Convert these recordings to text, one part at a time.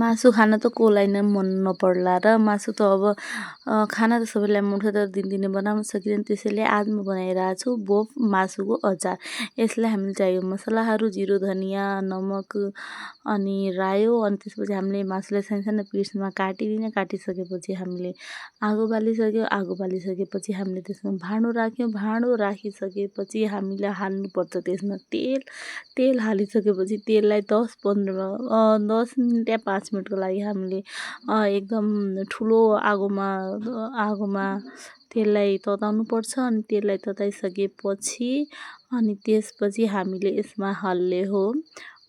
मासु खान त कसलाई नै मन नपर्ला र मासु त अब खाना त सबैलाई मन पर्छ तर दिनदिनै बनाउन सकिँदैन। त्यसैले आज म बनाइरहेको छु बोफ मासुको अचार। यसलाई हामीले चाहियो मसलाहरू जिरो धनियाँ नमक अनि रायो अनि त्यसपछि हामीले मासुलाई सानो पिसमा काटिसकेपछि हामीले आगो बालिसकेपछि हामीले त्यसमा भाँडो राख्यौँ। भाँडो राखिसकेपछि हामीले हाल्नुपर्छ त्यसमा तेल हालिसकेपछि तेललाई 10 मिनट या 5 मिनटको लागि हामीले एकदम ठुलो आगोमा तेललाई तताउनुपर्छ। अनि तेललाई तताइसकेपछि अनि त्यसपछि हामीले यसमा हाल्ने हो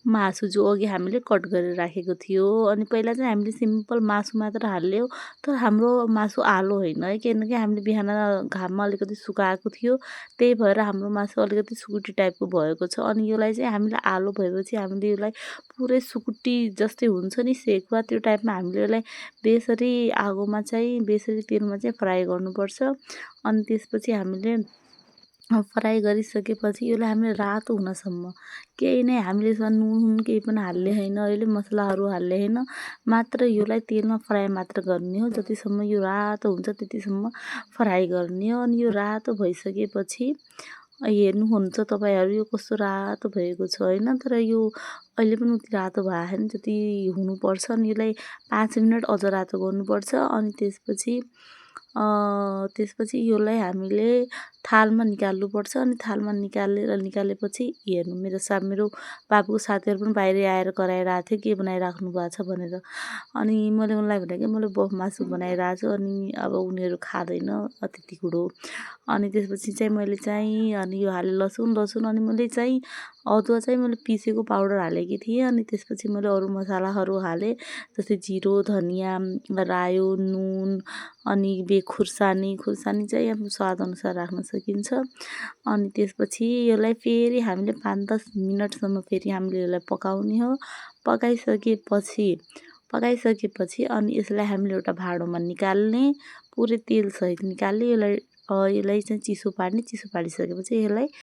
मासु जो अघि हामीले कट गरेर राखेको थियो। अनि पहिला चाहिँ हामीले सिम्पल मासु मात्र हाल्ने हो तर हाम्रो मासु आलो होइन है, किनकि हामीले बिहान घाममा अलिकति सुकाएको थियो त्यही भएर हाम्रो मासु अलिकति सुकुटी टाइपको भएको छ। अनि यसलाई चाहिँ हामीले आलो भएपछि हामीले यसलाई पुरै सुकुटी जस्तै हुन्छ नि सेकुवा त्यो टाइपमा हामीले यसलाई बेसरी आगोमा चाहिँ बेसरी तेलमा चाहिँ फ्राई गर्नुपर्छ। अनि त्यसपछि हामीले फ्राई गरिसकेपछि यसलाई हामीले रातो हुनसम्म केही नै हामीले यसमा नुन केही पनि हाल्ने होइन, अहिले मसलाहरू हाल्ने होइन, मात्र यसलाई तेलमा फ्राई मात्र गर्ने हो। जतिसम्म यो रातो हुन्छ त्यतिसम्म फ्राई गर्ने हो। अनि यो रातो भइसकेपछि हेर्नुहुन्छ तपाईँहरू यो कस्तो रातो भएको छ होइन, तर यो अहिले पनि उति रातो भएको छैन जति हुनुपर्छ। अनि यसलाई 5 मिनट अझ रातो गर्नुपर्छ। अनि त्यसपछि यसलाई हामीले थालमा निकाल्नुपर्छ। अनि थालमा निकालेपछि हेर्नु मेरो बाबुको साथीहरू पनि बाहिर आएर कराइरहेको थियो के बनाइराख्नु भएको छ भनेर। अनि मैले उनलाई भने कि मैले बोफ मासु बनाइरहेको छु अनि अब उनीहरू खाँदैन त्यति कुरो। अनि त्यसपछि चाहिँ मैले चाहिँ अनि यो हालेँ लसुन अनि मैले चाहिँ अदुवा चाहिँ मैले पिसेको पाउडर हालेकी थिएँ। अनि त्यसपछि मैले अरू मसलाहरू हालेँ जस्तै जिरो धनियाँ रायो नुन अनि खुर्सानी चाहिँ आफ्नो स्वादअनुसार राख्न सकिन्छ। अनि त्यसपछि यसलाई फेरि हामीले 5-10 मिनटसम्म फेरि हामीले यसलाई पकाउने हो। पकाइसकेपछि अनि यसलाई हामीले एउटा भाँडोमा निकाल्ने, पुरै तेलसहित निकाल्ने। यसलाई चाहिँ चिसो पारिसकेपछि यसलाई